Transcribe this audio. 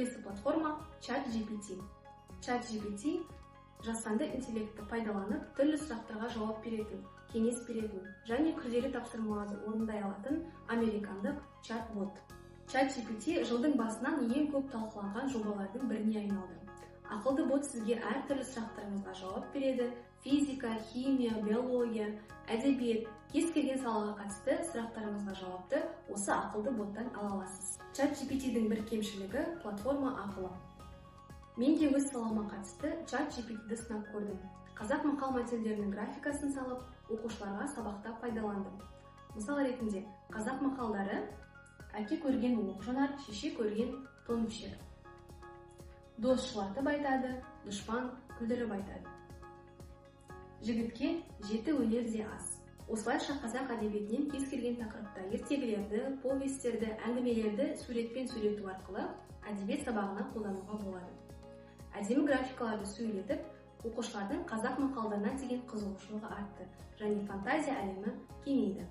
Келесі платформа — ChatGPT. ChatGPT — жасанды интеллектті пайдаланып, түрлі сұрақтарға жауап беретін, кеңес беретін және күрделі тапсырмаларды орындай алатын американдық чат-бот. ChatGPT жылдың басынан ең көп талқыланған жобалардың біріне айналды. Ақылды бот сізге әртүрлі сұрақтарыңызға жауап береді. Физика, химия, биология, әдебиет, кез келген салаға қатысты сұрақтарыңызға жауапты осы ақылды боттан ала аласыз. ChatGPT-дің бір кемшілігі — платформа ақылы. Мен де өз салама қатысты ChatGPT-ді сынап көрдім. Қазақ мақал мәтелдерінің графикасын салып, оқушыларға сабақта пайдаландым. Мысал ретінде, қазақ мақалдары: «Әке көрген оқ жонар, шеше көрген тон пішер», «Дос жылатып айтады, дұшпан күлдіріп айтады», «Жігітке жеті өнер де аз». Осылайша, қазақ әдебиетінен кез келген тақырыпта ертегілерді, повестерді, әңгімелерді суретпен сөйлету арқылы әдебиет сабағына қолдануға болады. Әдемі графикаларды сөйлетіп, оқушылардың қазақ мақалдарына деген қызығушылығы артты және фантазия әлемі кеңейді.